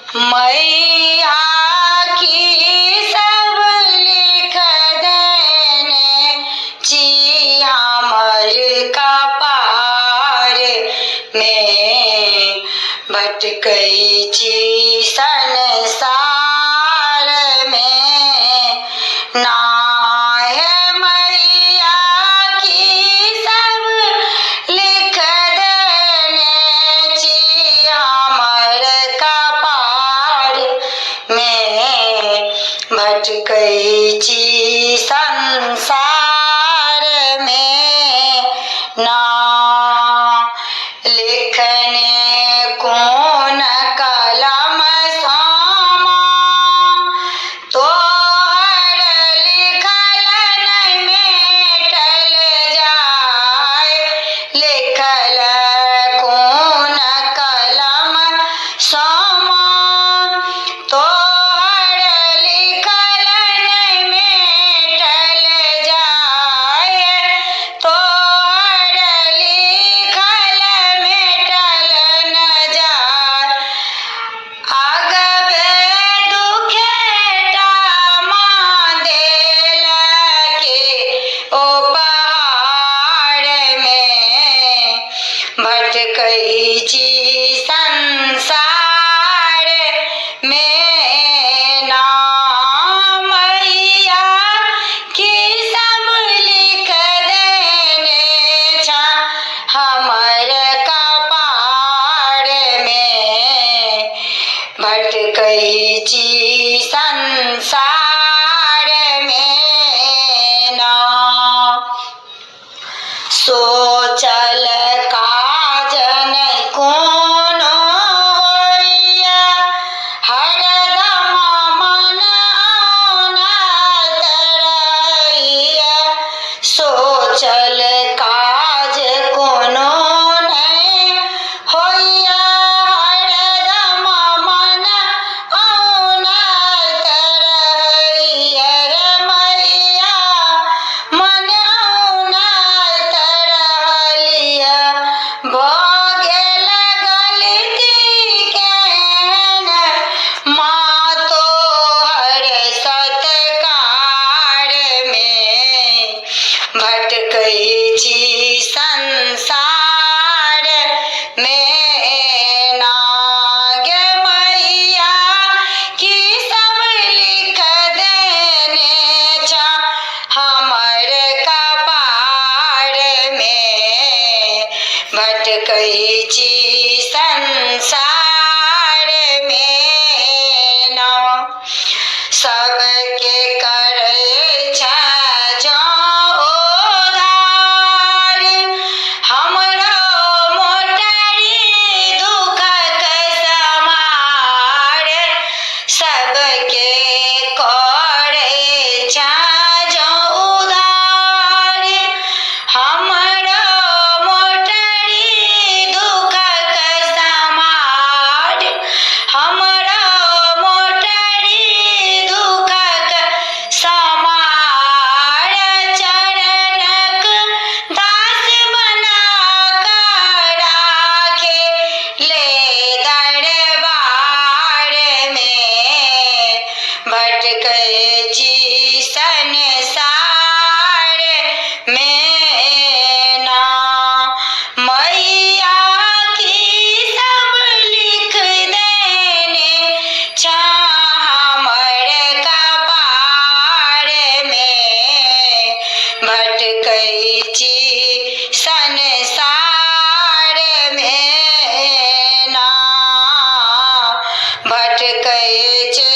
मैया की सब लिख देने छी हमर कपार में, भटकै छी संसार में ना। हे मैया की सब लिख देने छी हमर कपार में, भटकै छी संसार में ना। लिखने कोन कलम सामा तोहर लिखल नहि मेटल जाय, लिखल कोन कलम सामा तोहर लिखल नहि मेटल जाय, तोहर लिखल मेटल न जाय। अगबे दुखेटा माँ देलके उपहार में, भटकै छी संसार में ना। मैया की सब लिख देने छा हमर कपार में, भटकै छी संसार में ना। सोचल काज नहि कोनो होइए, हरदम मन औनाइत रहैए। सोचल काज कोनो नहि होइए, हरदम मन औनाइत रहैए। मैया मन औनाइत रहलियै, भऽ गेल गलती केहन माँ तोहर सत्कार में, भटकै छी संसार में ना। गे मैया की सब लिख देने छा हमर कपार में, भटकै छी संसार में ना। सबके करै छै जँ उधार, हमरो मोटरी दुखक समार। सबके करै छै जँ उधार, हमरो मोटरी दुखक समार, हमरो मोटरी दुखक समार। चरणक दास बना कऽ राखे ले दरबार में, भटकै छी संसार में ना। मैया की सब लिख देने छा हमर कपार में, भटकै छी संसार में ना। भटकै छी